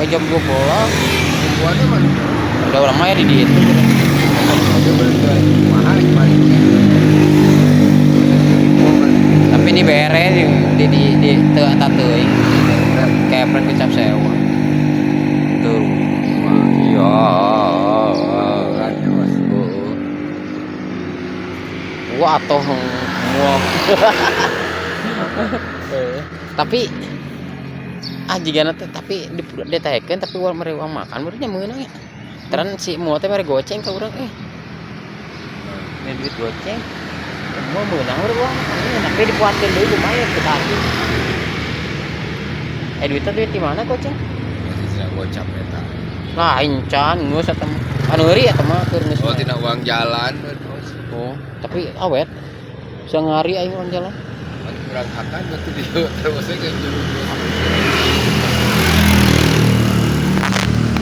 Sampai jam 12. Kumpulnya mana? Udah urang mah ya di ditu. Dia balik ke mahal balik. Tapi ini bere di teu eta teuing. Kepret kecap sewa. Tuh. Iya. Heeh. Wah, atoh mual. Tapi ah jigana teh tapi di ditaekeun, tapi uang mere uang makan baru nya meunang ya. Teran si mua teh mere goceng ka urang eh. Mere duit goceng. Mau meunang mere uang makan, tapi dipuatkeun deui lumayan ke hati. Eh, duitnya duit di mana goceng? Masih gocap eta. Lain can geus eta mah. Anu heuri eta mah keur geus. Oh, tina uang jalan. Oh, tapi awet. Bisa ngari aing uang jalan. Kurang akan berarti dia terus ke juru.